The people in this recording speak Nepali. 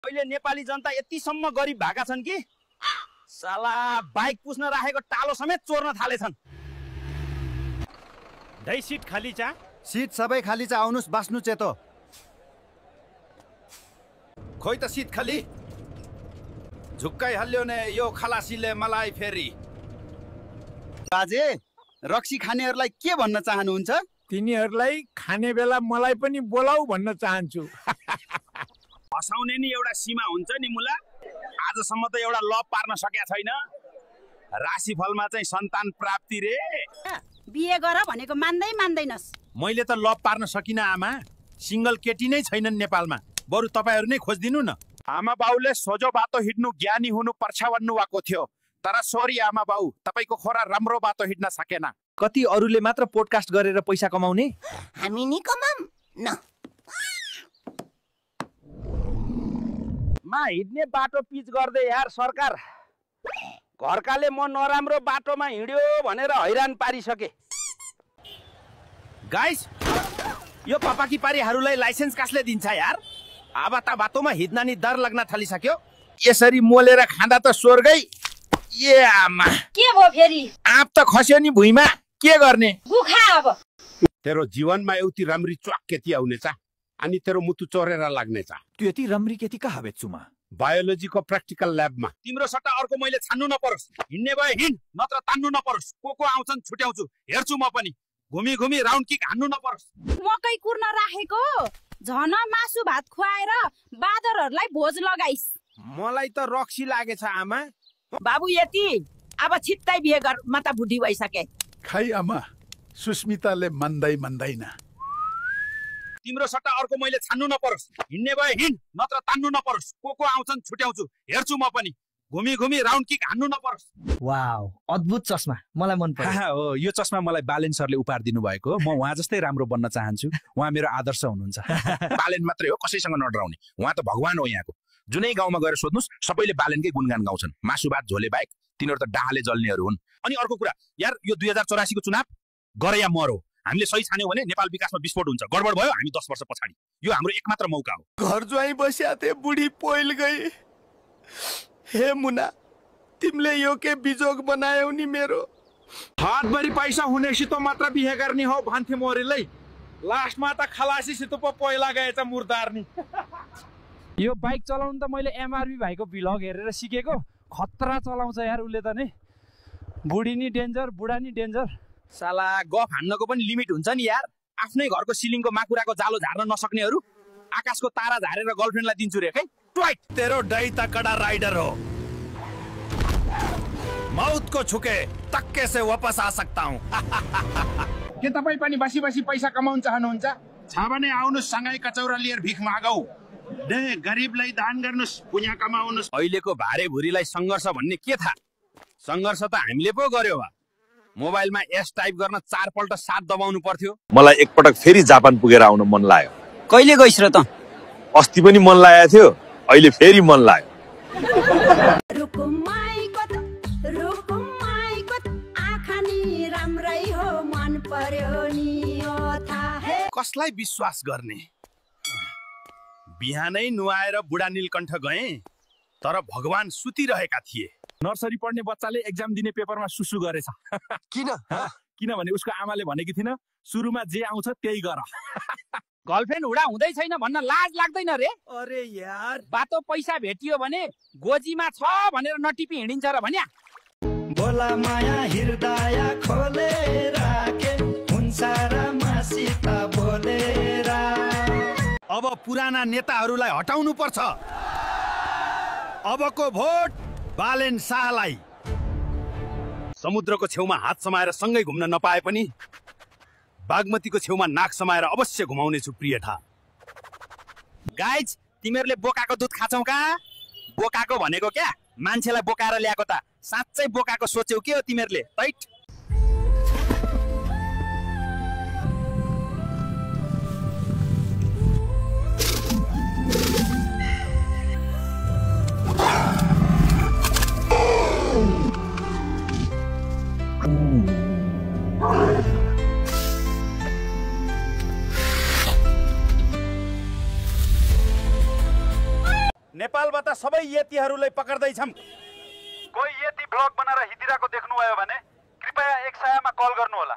अहिले नेपाली जनता यतिसम्म गरिब भएका छन् कि साला बाइक पुस्न राखेको टालो समेत चोर्न थालेछन्। दही सिट खाली छ? सिट सबै खाली छ, आउनुस् बस्नु चेतो। खोइ त सिट खाली झुक्कै हल्यो ने यो खलासीले मलाई फेरि। बाजे रक्सी खानेहरूलाई के भन्न चाहनुहुन्छ? तिनीहरूलाई खाने बेला मलाई पनि बोलाऊ भन्न चाहन्छु। हँसाउने नि एउटा सीमा हुन्छ नि मुला। आजसम्म त एउटा लभ पार्न सकेका छैन। राशिफलमा चाहिँ सन्तान प्राप्ति रे। बिहे गर भनेको मान्दैनस्। मैले त लभ पार्न सकिन आमा। सिंगल केटी नै छैनन् नेपालमा। बरु तपाईहरु नै खोजिदिनु न। आमा बाउले सोझो बाटो हिड्नु ज्ञानी हुनु पर्छ भन्नु भएको थियो, तर सरी आमा बाउ, तपाईको छोरा राम्रो बाटो हिड्न सकेन। कति अरूले मात्र पोडकास्ट गरेर पैसा कमाउने, हामी नि कमाम न। मा हिड्ने बाटो पिच गर्दै यार सरकार। घरकाले म नराम्रो बाटोमा हिड्यो भनेर हैरान पारिसके। गाइस, यो पापाकी पारीहरूलाई लाइसेन्स कसले दिन्छ यार? आबाता बाटोमा हिड्न नि डर लाग्न थालिसक्यो। यसरी मोलेर खाँदा त स्वर्गै। ए आमा, के भयो फेरि? आँप त खस्यो नि भुइँमा, के गर्ने? गुखा अब। तेरो जीवनमा एउटी राम्री च्वाक केटी आउनेछ अनि तेरो मुटु चोरेर लाग्नेछ। त्यो यति राम्री केटी कहाँ बेच्छु म? बायोलोजीको प्र्याक्टिकल ल्याबमा। तिम्रो सट्टा अर्को मैले छान्नु नपरोस्। हिड्ने भए हिँड, नत्र तान्नु नपरोस्। को आउँछन् छुट्याउँछु, हेर्छु म पनि। घुमी घुमी राउन्ड किक हान्नु नपरोस्। मकै कुर्न राखेको झन मासु भात खुवाएर बादरहरूलाई भोज लगाइस्। मलाई त रक्सी लागेछ आमा। बाबु यति, अब छिट्टै बिहे गर, म त बुढी भइसके। खै आमा, सुस्मिताले मान्दैन। तिम्रो सट्टा अर्को मैले छान्नु नपरोस्। हिड्ने भए हिँड, नत्र तान्नु नपरोस्। को आउँछन् छुट्याउँछु, हेर्छु म पनि। घुमी घुमी राउन्ड किक हान्नु नपरोस्। वाउ, अद्भुत चस्मा, मलाई मन पर्यो। हो, यो चस्मा मलाई बालेन सरले उपहार दिनुभएको हो। म उहाँ जस्तै राम्रो बन्न चाहन्छु। उहाँ मेरो आदर्श हुनुहुन्छ। बालेन मात्रै हो, कसैसँग नडराउने। उहाँ त भगवान हो यहाँको। जुनै गाउँमा गएर सोध्नुस्, सबैले बालेनकै गुणगान गाउँछन्। मासु भात झोले बाहेक तिनीहरू त डाहाले जल्नेहरू हुन्। अनि अर्को कुरा, यार यो 2084 को चुनाव गर या मरो। हामीले सही छान्यौ भने नेपाल विकासमा विस्फोट हुन्छ। गडबड भयो हामी 10 वर्ष पछाडि। यो हाम्रो एकमात्र मौका हो। घर ज्वाइँ बस्या थिए, बुढी पोइल गई। हे मुना, तिमीले यो के बिजोग बनायौ नि मेरो। हातभरि पैसा हुनेसित मात्र बिहे गर्ने हो भन्थे मोरेलै। लास्टमा त खलासीसित पो पहिला गएछ मुर्दार नि। यो बाइक चलाउनु त मैले एमआरबी भाइको भ्लग हेरेर सिकेको। खतरा चलाउँछ यार उसले त नि। बुढी नि डेन्जर, बुढा नि डेन्जर। साला गफ हान्नको पनि लिमिट हुन्छ नि यार। आफ्नै घरको सिलिङको माकुराको जालो झार्न नसक्नेहरू आकाशको तारा झारेर गर्लफ्रेन्डलाई दिन्छु रे खै। ट्वाइट, तेरो डाइ त कडा राइडर हो। मौत को छुके तक्के से वापस आ सकता हूं। के तपाईँ पनि बसी पैसा कमाउन चाहनुहुन्छ? छ भने आउनुस्, सँगै कचौरा लिएर भिख मागौ। दे गरिबलाई दान गर्नुस्, पुण्य कमाउनुस्। अहिलेको भारे भुरीलाई सङ्घर्ष भन्ने के थाहा? सङ्घर्ष त हामीले पो गर्यो बा। मोबाइलमा एस टाइप गर्न 4 पल्ट 7 दबाउनु पर्थ्यो। मलाई एकपटक फेरि जापान पुगेर आउन मन लाग्यो। कहिले गइस् र त? अस्ति पनि मन लागेको थियो, अहिले फेरि मन लाग्यो। कसलाई विश्वास गर्ने? बिहानै नुहाएर बुढा नीलकण्ठ गए, तर भगवान सुतिरहेका थिए। नर्सरी पढ्ने बच्चाले एक्जाम दिने पेपरमा सुसु गरेछ। किन? किनभने उसको आमाले भनेकी थिइन सुरुमा जे आउँछ त्यही गर। गर्लफ्रेन्ड हुँदा हुँदै छैन भन्न लाज लाग्दैन रे? अरे यार, बाटो पैसा भेटियो भने गोजीमा छ भनेर नटिपी हिँडिन्छ र भन्या। बोला माया हृदय खोलेर के हुन्छ र मासिता बोलेर। अब पुराना नेताहरूलाई हटाउनु पर्छ। अबको भोट बालेन शाहलाई। समुद्रको छेउमा हात समाएर सँगै घुम्न नपाए पनि बागमतीको छेउमा नाक समाएर अवश्य घुमाउने छु प्रियठा। गाइज, तिमीहरूले बोकाको दुध खाछौ का? बोकाको भनेको क्या? मान्छेलाई बोकाएर ल्याएको त। साँच्चै बोकाको सोच्यौ के हो तिमीहरूले? तैट। बालबच्चा सबै यतिहरूलाई पक्र्दैछौँ। कोही यति ब्लग बनाएर हिँडिरहेको देख्नुभयो भने कृपया 100 मा कल गर्नुहोला।